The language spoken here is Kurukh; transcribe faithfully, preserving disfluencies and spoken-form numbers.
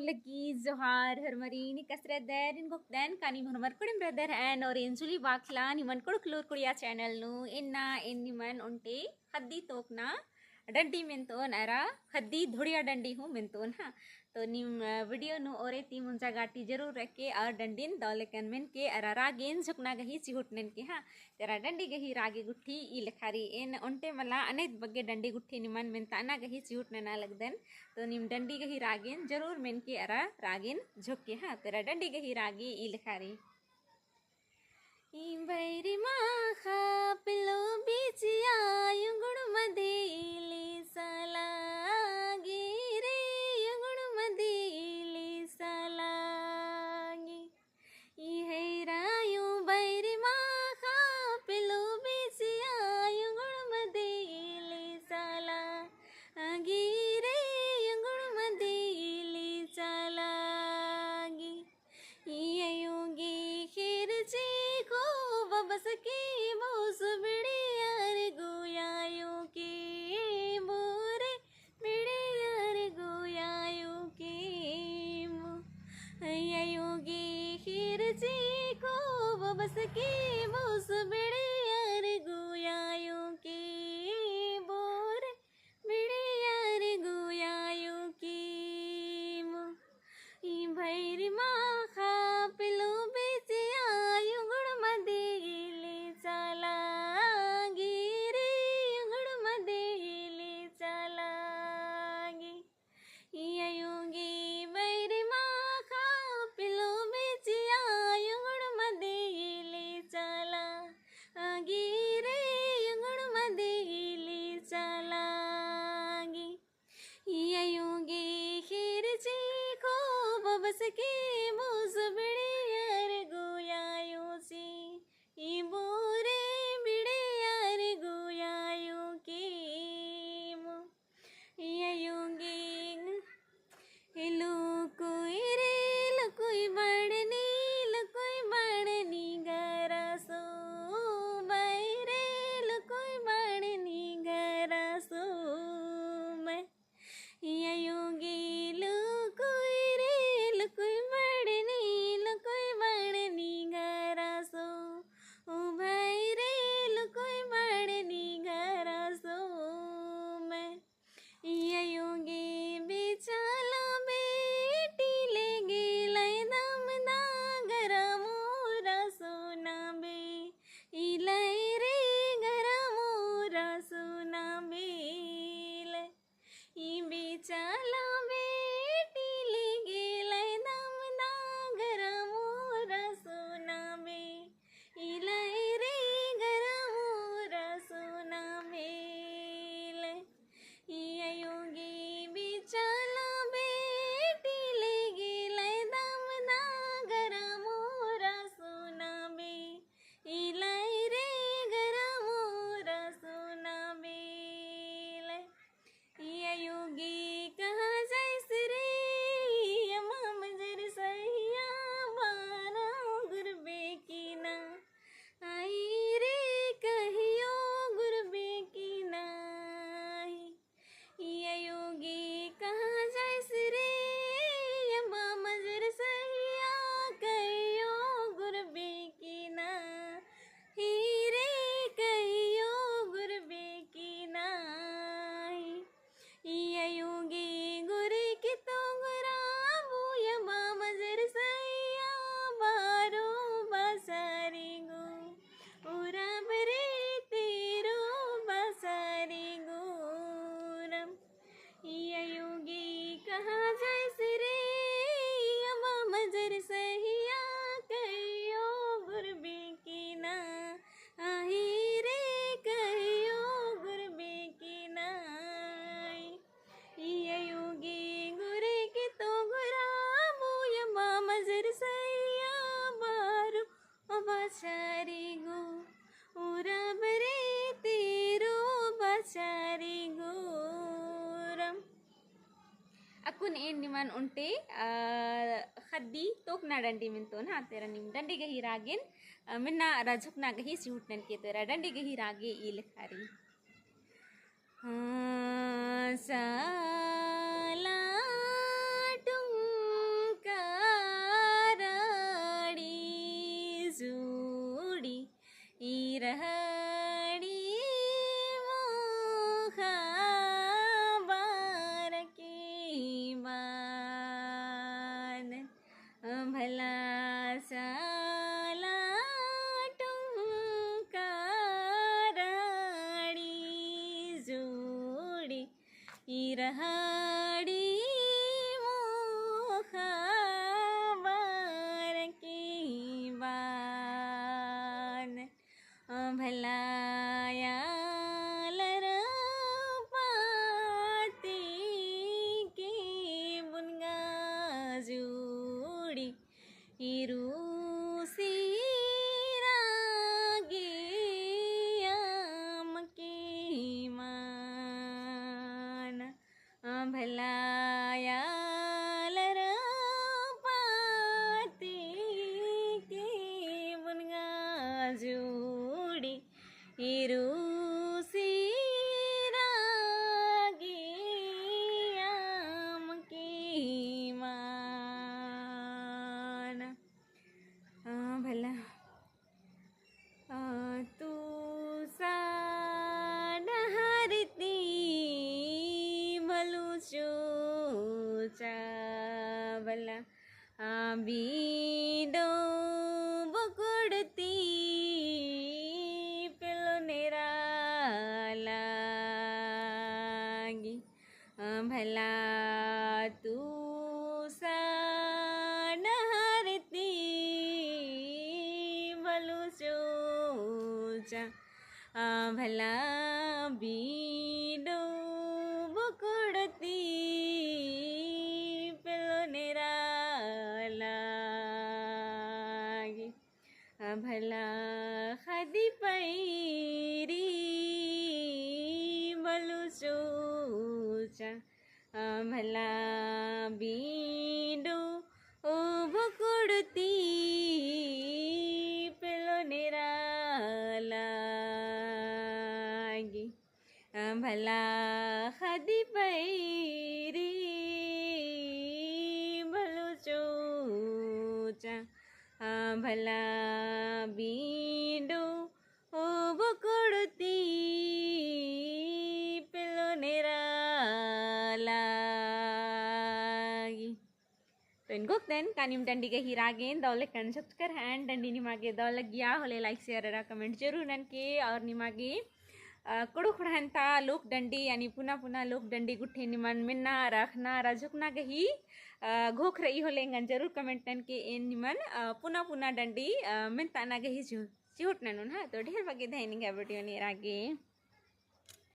लग्गी जोहार होरमरिन, एन कसरत दर इन गोकदन कानी होरमर कुड़िम रअदर एन और एन जुली बाखला निमन कुँड़ुख़ लूर कुड़िया channel नू। इन्ना एन निमन ओन्टे ख़द्दी तोकना डंडी मेन्तोन अरा ख़द्दी धुड़िया डंडी हूँ मेन्तोन हाँ। तो नीम, अ, video नू ओरे ती मुंजा गाटी जरूर रखे और डंडिन दौलेकन मेनके अरा रागेन झुकना गही चिहुट नेनके हाँ। तेरा डंडी गही रागे गुट्ठी ई लेखा रई। एन ओन्टे मला अनेत बग्गे डंडी गुट्ठी निमन मेन्ताना गही चिहुट नना लगदन। तो नीम डंडी गही रागेन जरूर मेनके अरा रागेन झुकके हाँ। तेरा डंडी गही रागे ई लेखा रई। ई बैरी माखा पिलो बिचिया युंगुड़ मदेली सालागी रे, युंगुड़ मदेली सालागी। ई हैरायूँ बैरी माखा पिलो बिचिया युंगुड़ मदेली सालागी रे, युंगुड़ मदेली सालागी। ई अयो गे ख़ेर चीख़ो बबस के बोस बिड़ियर गुयायो के बोरे बिड़ियर गुयायो के मो। ई अयो गे ख़ेर चीख़ो बबस के बोस बिड़ियर गुयायो के बोरे बिड़ियर गुयायो के मो। ई भैरी माखा पिलो बिचिया युंगुड़ मदेली सालागी रे, युंगुड़ मदेली सालागी। ई अयो गे बैरी माखा पिलो बिचिया युंगुड़ मदेली सालागी रे, युंगुड़ मदेली सालागी। ई अयो गे ख़ेर चीख़ो बबस के बोस बिड़ियर गुयायो से, ई बोरे बिड़ियर गुयायो के मो। ई अयो गे लुकुई रे लुकुई बड़नी, लुकुई बड़नी गरसो बै रे, लुकुई बड़नी गरसो बै। ई अयो गे लुकुई रे लुकुई बड़नी, लुकुई बड़नी गरसो ओ भाई रे, लुकुई बड़नी गरसो बै। ई अयो गे बिचाला बेटी ले गेलय दमदा गरा मोरा सोना बे, ई लय रे गरा मोरा सोना बे लय। ई बिचाला बेटी ले गेलय दमदा गरा मोरा सोना बे, ई लय रे गरा मोरा सोना बे लय। ई अयो गे बिचाला बेटी ले गेलय दमदा गरा मोरा सोना बे, ई लय रे गरा मोरा सोना बे लय। ई अयो गे कहाँ जाइस रे, अमा मजर सहिया बारो गुरबे की ना। आई रे कहियो गुरबे की ना आई। ई अयो गे कहाँ जाइस रे, अमा मजर सहिया कहियो गुरबे की ना। ही रे कहियो गुरबे की ना आई। ई अयो गे गुरे के तो गुराबू अमा मजर सहिया बारो बासारी गो उरा बरे तेरो बासारी गोरम। ई अयो गे कहाँ जाइस रे, अमा मजर सहिया कहियो गुरबे की ना। आही रे कहियो गुरबे की ना आई। ई अयो गे गुरे के तो गुराबू अमा मजर सहिया बारो बासारी गो उरा बरे तेरो बासारी गोरम। अक्कुन एन निमन ओन्टे, आ, ख़द्दी तोकना डंडी मेन्तोन हाँ। तेरा नीम डंडी गही रागेन, आ, मेन्ना अरा झुकना गही चिहुट नेनके। तेरा डंडी गही रागे ई लेखा रई। हाँ, साला टुंग हाड़ी मोख़ा बरकी बान। भला आलर पाती के बुनगा जुड़ी, इरू सिरा गे अमके मान। भला आलर पाती के बुनगा जुड़ी, इरू सिरा गे अमके मान। भला तू सा डहरती भलू चूचा भला, बीडो बकुड़ती पेलो नेरा लागी। भला तू सा डहरती भलू चूचा, भला बीडो बकुड़ती पेलो नेरा लागी। भला ख़दी पैरी भलू चूचा, भला बीडो बकुड़ती पेलो नेरा लागी। भला ख़दी पैरी भलू चूचा, भला बीडो बकुड़ती पेलो नेरा लागी। तो एन गोकदन कानिम डंडी गही रागेन दव लेकन झकचकर हन। डंडी निमागे दव लग्गिया होले like, share अरा comment जरूर ननके। और निमागे, अ, कुँड़ुख़ ख़ोंड़हा ता लोक डंडी यानी पुना पुना लोक डंडी गुट्ठे निमन मेन्ना अरा अख़ना अरा झुकना गही, अ, घोख रई होले एंगन जरूर comment ननके। एन निमन, अ, पुना पुना डंडी, अ, मेन्ताना गही झु-, चिहुट ननुन हा। तो ढेर बग्गे धैनिंगा video नेरा गे।